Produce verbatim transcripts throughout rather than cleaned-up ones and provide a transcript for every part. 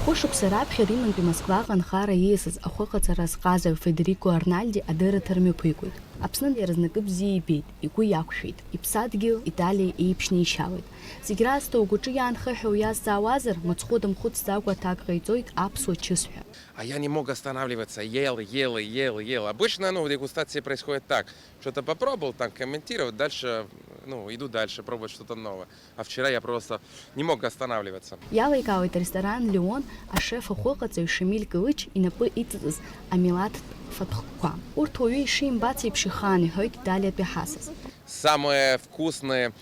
Хәышықәса раԥхьа Римантәи Москваҟа анхара ииасыз ахәыҟаҵара азҟазаҩ Федерико Арнальди адырраҭара мҩаԥигоит. Аԥсны иаразнакы бзиа ибеит, игәы иақәшәеит, иԥсадгьыл Италиа еиԥшны ишьалоит. Зегь раасҭа угәаҿы иаанхыҳәо уиазҵаауазар, мыцхәы дымхәыцӡакәа аҭак ҟаиҵоит аԥсуа чысҳәа. А я не мог останавливаться, ел, ел, ел, ел. Обычно, ну, дегустации происходит так. Что-то попробовал, там, комментировать, дальше, ну, иду дальше, пробовать что-то новое. А вчера я просто не мог останавливаться. Иаликаауеит аресторан Леон ашеф ахәыҟаҵаҩ Шамиль Кылыч инапы иҵыҵыз амилаҭтә фатәқәа. Урҭ уаҩы ишимбац еиԥш ихаан, иҳәоит Италиатәи ҳасас. Самые вкусные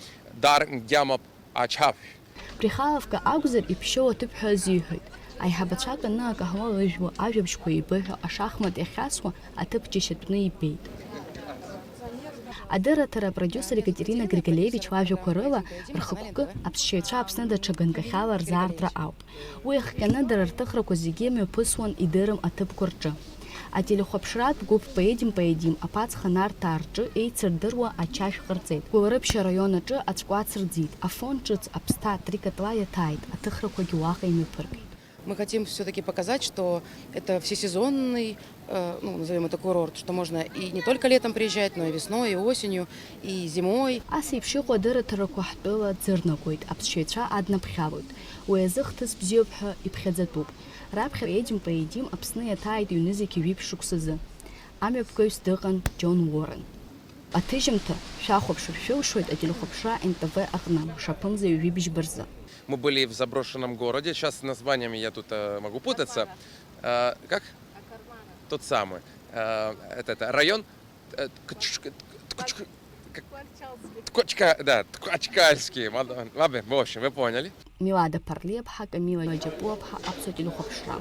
дар дяма ачав. Прихаловка акәзар, иԥшьоу аҭыԥҳәа азиҳәоит. Аиҳабацәа кны акаҳуа ыжәуа, ажәабжьқәа еибыҳәо, ашахмат иахьасуа аҭыԥ џьашьатәны ибеит. Адырраҭара апродиусер Екатерина Григоревич лажәақәа рыла, рхықәкы аԥсшьаҩцәа Аԥсны даҽа ганкахьала рзаартра ауп. Уи ахҟьаны дара рҭыхрақәа зегьы мҩаԥысуан идырым аҭыԥқәа рҿы. Ателехәаԥшратә гәыԥ Поедем, поедим аԥацха нарҭаа рҿы еицырдыруа ачашә ҟарҵеит. Гәылрыԥшь араион аҿы аҵәкәац рӡит, Афон ҿыц, Аԥсҭа, Три котла иаҭааит, аҭыхрақәагьы уаҟа имҩаԥыргеит. Мы хотим все-таки показать, что это всесезонный, э, ну, назовем это курорт, что можно и не только летом приезжать, но и весной, и осенью, и зимой. Ас еиԥш иҟоу адырраҭарақәа ҳтәыла ӡырнагоит, аԥсшьаҩцәа аднаԥхьалоит. Уи азы хҭыс бзиоуп ҳәа иԥхьаӡатәуп. Раԥхьа Едим Поедим Аԥсны иаҭааит ҩнызқьи жәиԥшь шықәсазы. Амҩаԥгаҩс дыҟан Џьон Уоррен. Аҭыжьымҭа шәахәаԥшыр шәылшоит ателехәаԥшра Н Т В аҟны, шаԥымза ҩажәи бжьба рзы. Мы были в заброшенном городе. Сейчас с названиями я тут э, могу путаться. Э, как? Тот самый. Э, это, это район э, Ткач- Ткач- как- Ткачка, да, Ткачкальский. Ладно, ладно, в общем, вы поняли. Милада Ԥарлиаԥҳа, Камила Џьапуаԥҳа, аԥсуа телехәаԥшра.